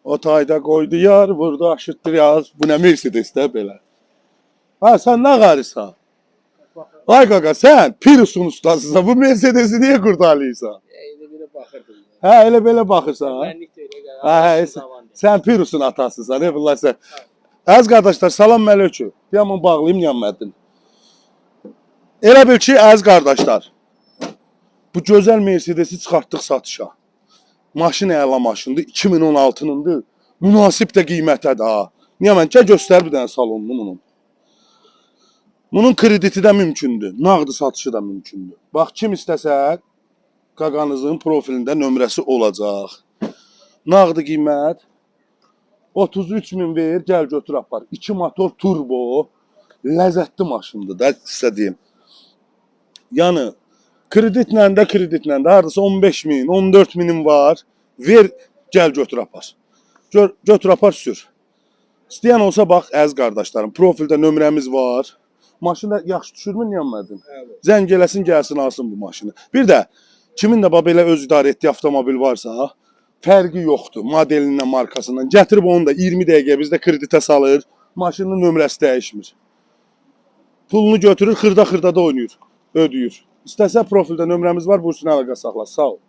O tayda qoydu yar, burada aşıtdır yaz. Bu nə Mercedes də belə. Ha, sən nə qarısan? Ay qaqa, sən Prius'un ustasısan. Bu Mercedes'i niyə qurtarlayırsan? Elə belə baxırdım. Hə, elə belə baxırsan. Ha? Mənlik də elə. Hə, hə, sən Prius'un atasısan. Nə bunlar sən. Əziz qardaşlar, salam əleyküm. Yaman bağlayım yanmadın. Elə bil ki, əziz qardaşlar, bu gözəl Mercedesi çıxartdıq satışa. Maşın əla maşındır, 2016-nındır. Münasib də qiymətədir ha. Niyə mən gəl göstər bir dənə salonunu bunun. Bunun krediti də mümkündür, nağdı satışı da mümkündür. Bax kim istəsə qaqanızın profilində nömrəsi olacaq. Nağdı qiymət 33 min ver, gəl götür apar. 2 motor turbo, ləzzətli maşındır da sizə deyim. Yəni kreditlə də kreditlə də hardasa 15 min, 14 minin var. Ver, gəl götür apar. Gör, götür apar sür. İstəyən olsa bax əziz qardaşlarım, profildə nömrəmiz var. Maşın da yaxşı düşürmü niyə? Zəng eləsin, gəlsin alsın bu maşını. Bir də kimin də bax belə öz idarə etdiyi avtomobil varsa, fərqi yoxdur modelindən, markasından. Gətirib onu da 20 dəqiqə bizdə kreditə salır. Maşının nömrəsi dəyişmir. Pulunu götürür, xırda-xırda da oynayır, ödəyir. İstəsə profildə nömrəmiz var, buyursun əlaqə saxla. Sağ ol.